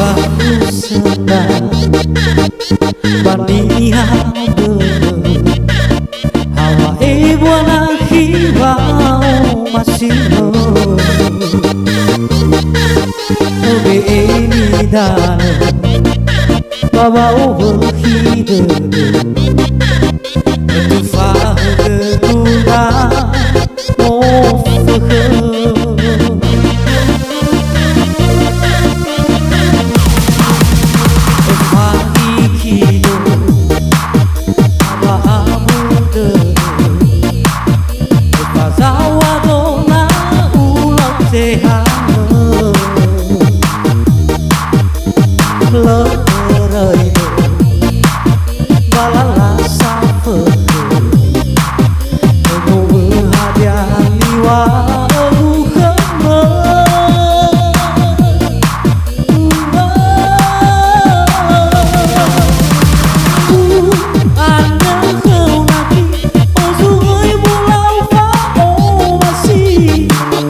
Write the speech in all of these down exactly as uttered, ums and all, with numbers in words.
Ba usöna ba niha dödö, hawa ebua nakhi wa'omasi'ö. Obe'e nidanö ba wa'owökhi dödö, ötufa högögu na mofökhö. Öfa'ikido, ba amudo, öfazaŵa dona ulau tehanö. Lö öröido, ba lala safökhö. Mowöhadia niŵa'ögu khömö. U'andrö khöu naki, ozugöi mulau fa'omasi.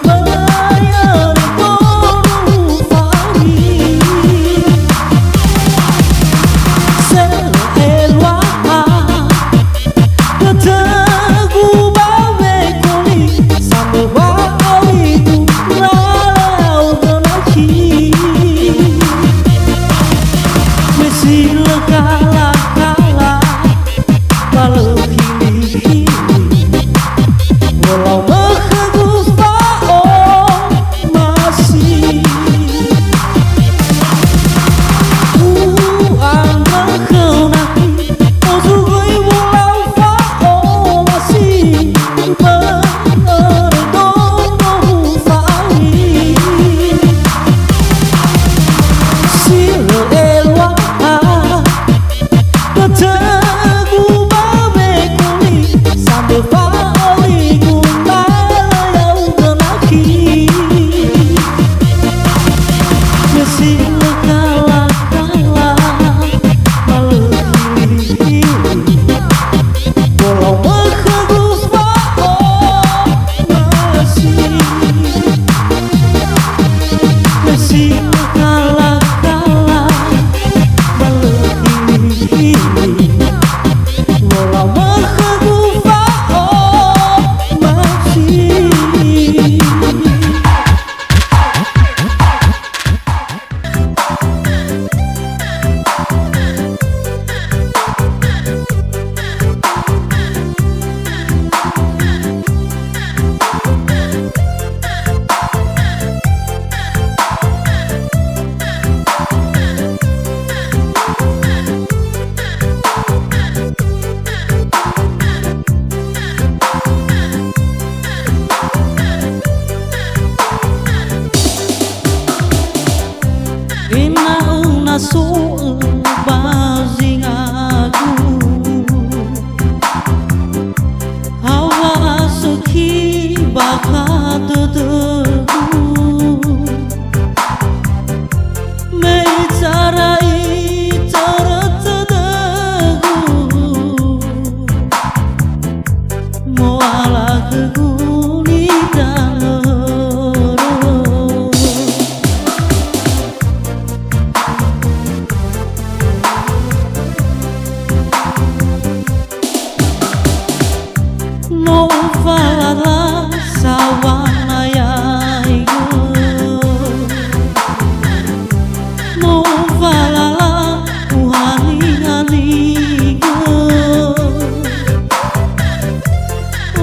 Böi öröi dono fa'auri. Sörö eluaha. Dödögu ba wekoli, sambö wa'aurigu, na lö aogö nakhi. Me si lö kala-kala, ba lö hili-hili. Wolau mökhögu fa'o- masi. U'andrö khöu naki, ozugöi mulau fa'omasi. Böi öröi dono fa'auri. Si lö eluaha. Dödögu ba wekoli, sambö fa'aurigu, na lö aogö nakhi. Me si lö kala-kala, ba lö hili-hili. Wolau mökhögu fa'o- masi. Me si lö kala-kala, ba lö hili-hili. Wolau mökhögu fa'omasi. Ena'ö na so'ö ba zingagu, hawa asökhi bakha dödögu. Me i'arai törö tödögu, mo'ala khögu nidanörö. No ufalala saŵa na ya'aigö. No ufalala uhanihanigö.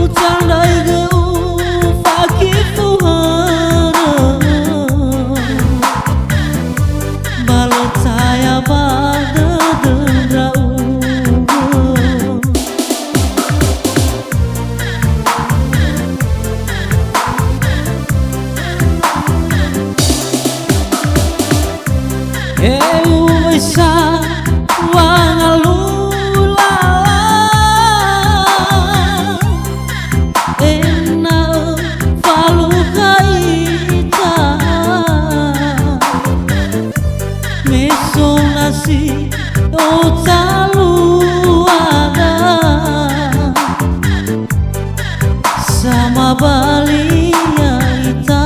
Utandraigö ufakhifu hörö. Ba lö taya ba dödö ndra'ugö. Hewisa wangalui lala, ena'ö falukha ita. Me so nasi otaluada, samabalia ita.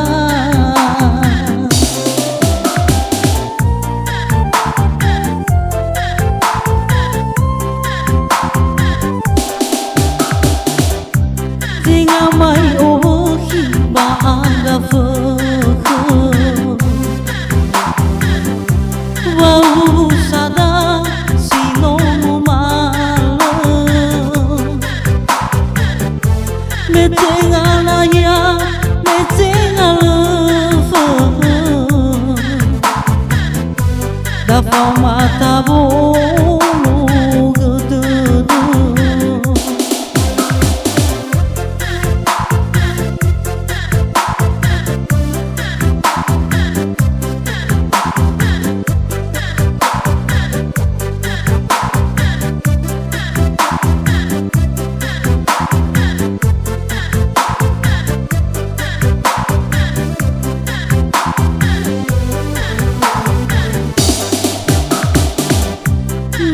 Ba uwu sada si no numalö. Me tenga naya, me tenga lö fö. Da faoma tabolo gödödö.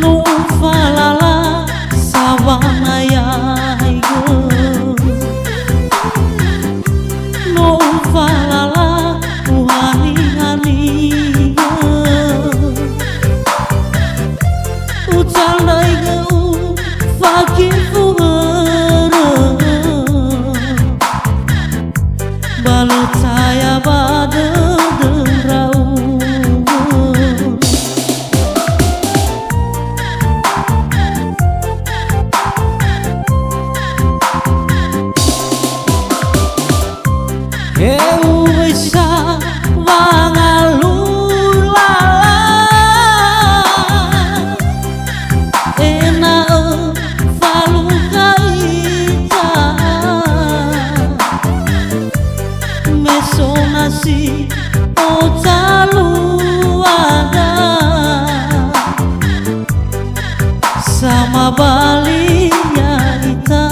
No ufalala sawangayaigö. No ufalala uhanihani'ö. Utandraigö ufakifurörö. Ba lö taya ba dödö ndra'ugö. He uwisa wangalui lala, ena'ö falukha ita. Me so nasi otaluada, samabalia ita.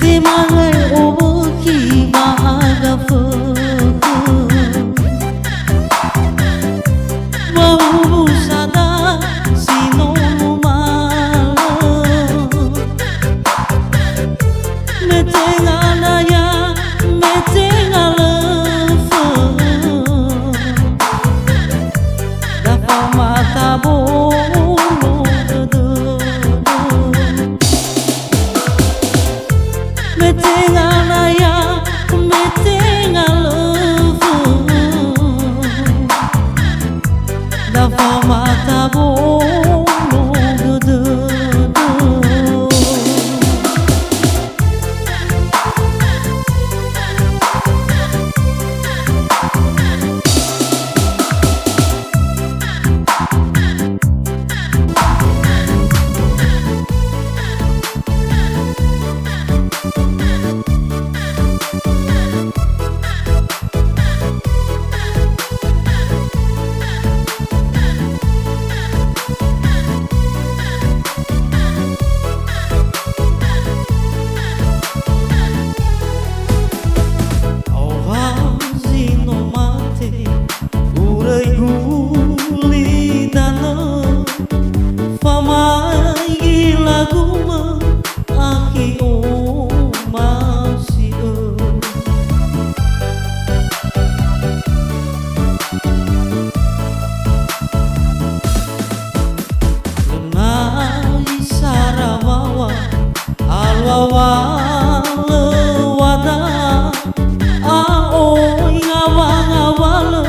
Temangai owökhi ba aga fökhö. Ba uwu sada si no numalö. Me tenga naya, me tenga lö fö. Da faoma tabolo dödödö. Me tenga naya, me tenga lö fö. Da faoma tabolo dödödö. Aoha zi no mate, uröi gulidanö, famaigi lagumö, akhi omasi'ö. Lö na'i sara wawa, alua wa lö wada, a'oi ngawa-ngawalö,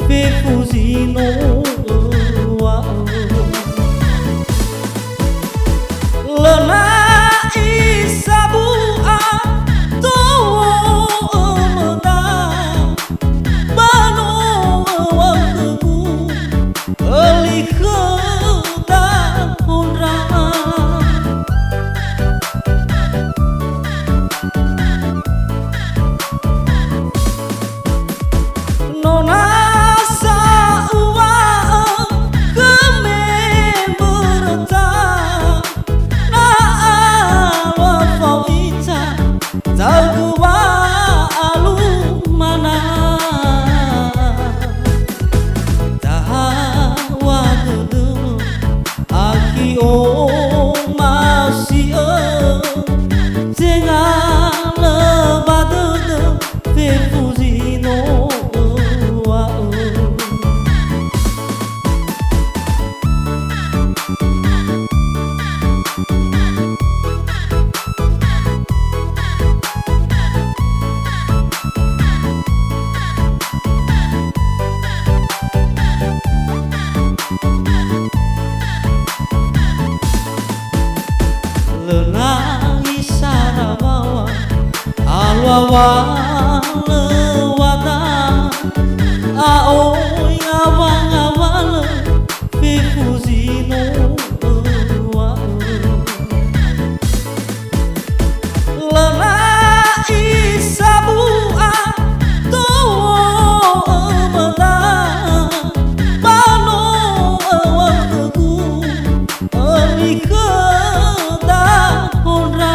fefu zi no öŵa'ö. Lö na'i sabu'a to'ö ömöda, ba no öŵa'ö khögu, öli khöda hondra'a. No nasa uŵa'ö khö me mböröta, na alua fao ita, taugö wa'alu mana. Tahawa dödömö, akhi omasi'ö, tenga lö ba dödö, fefu zi no öŵa'ö. Awalö wada, a'oi ngawa-ngawalö, fefu zi no öŵa'ö. Lö na'i sabu'a to'ö möna, ba no öŵa'ö khögu, öli khöda hondra.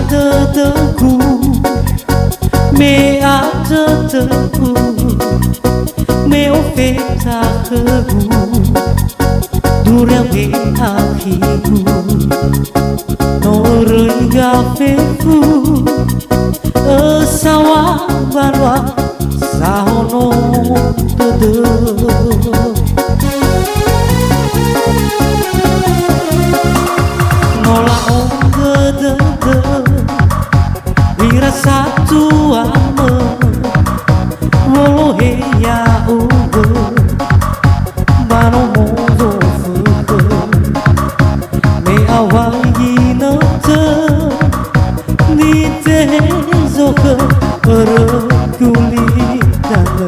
Dödögu, me atö tögu, me ofeta khögu, duria me akhigu. No öröiga fefu, ösaŵa mbanua sahono dödö. No la'ondrö dödö ira satuamö, wolohe ya'ugö ba nomo zofökhö. Me aŵa ginötö, nitehe zokhö örö gulidanö.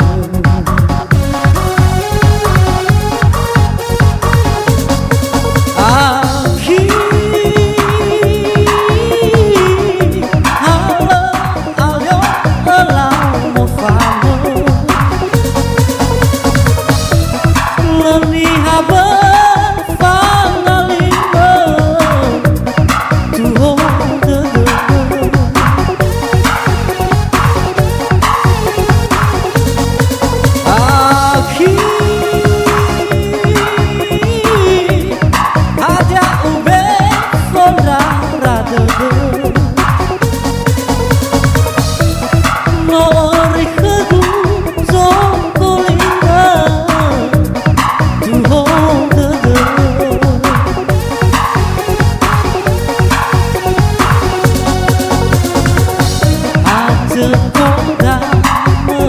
Akhi, alö, alio, ölau mofanö. Lö niha böi fangalimö, tuho dödö. Akhi, hadia ube sondrara dödö. No öri khögu zogolinga. Tuho dödö. Atö kodamö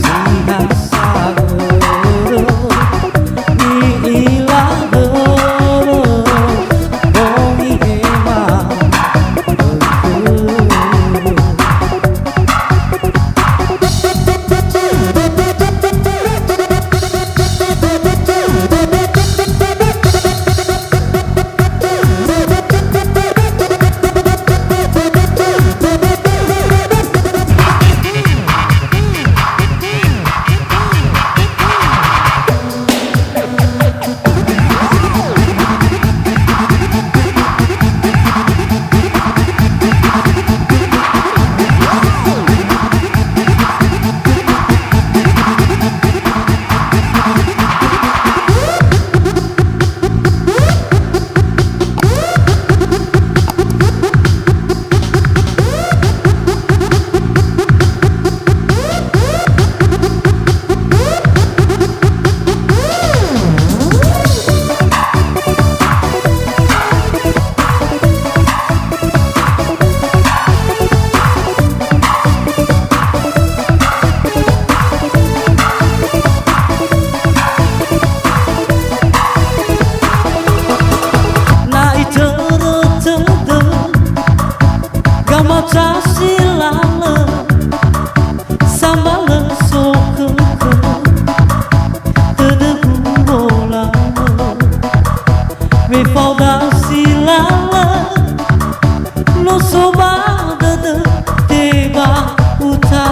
zi ha sa'örö, mi'ila hörö, bongi hema. Na itörö tödö gamata si lalö, sambalö sokhökhö, tödögu wolamö. Me fao da'ö si lalö, no so ba dödö, teba uta